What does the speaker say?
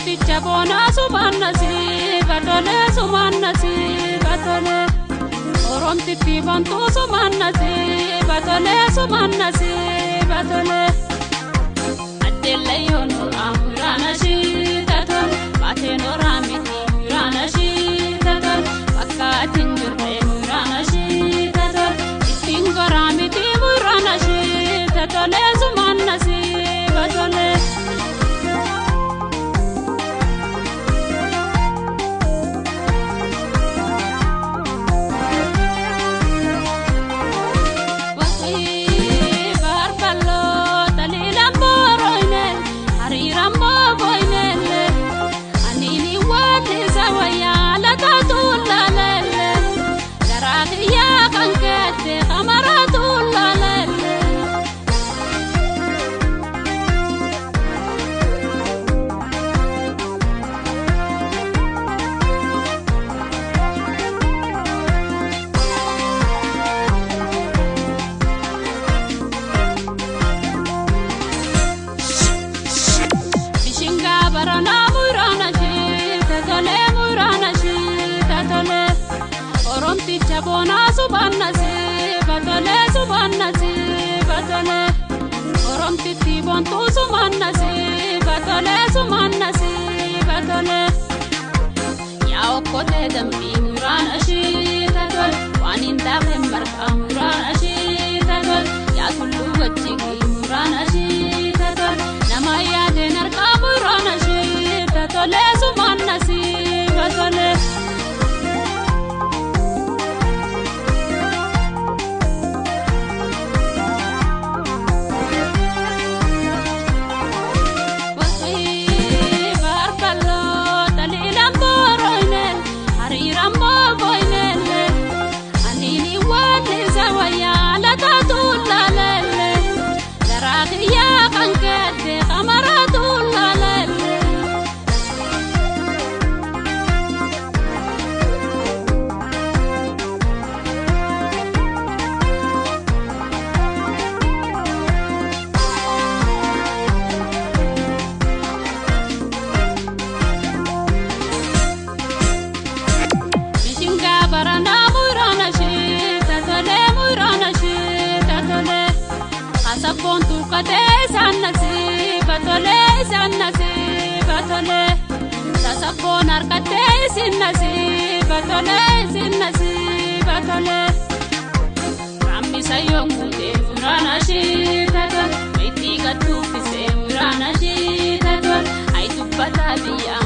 Oromticha boonaa sumaan nasiiba tolee sumaan nasiiba tolee. Oromtitti boontuu sumaan nasiiba tolee sumaan nasiiba tolee. Addeellayyoon nooraa muraana shiita tole baatee nooraa miti muraana shiita tole bakka ati hin jirre muraana shiita tole ittiin goraa miti muraana shiita tolee sumaan nasiiba tolee. Oromticha boonaa sumaan nasiiba tolee sumaan nasiiba tolee. Oromtitti boontuu sumaan nasiiba tolee sumaan nasiiba tolee. Yaa okkotee dambii muraana shiita tole waan hin taafeen marqaa muraana shiita tole yaa tulluu wajjigii muraana shiita tole nama yaadeen harkaa muraana shiita tolee sumaan nasiiba tolee. Sabboontuu katee isaan nasiiba tolee isaan nasiiba tolee. Tasabboon harkattee isin nasiiba tolee isin nasiiba tolee. Rammisa yoon guutee muraana shiita tole meetii gattuuffisee muraana shiita tole. Ayi dubbataa biyyaa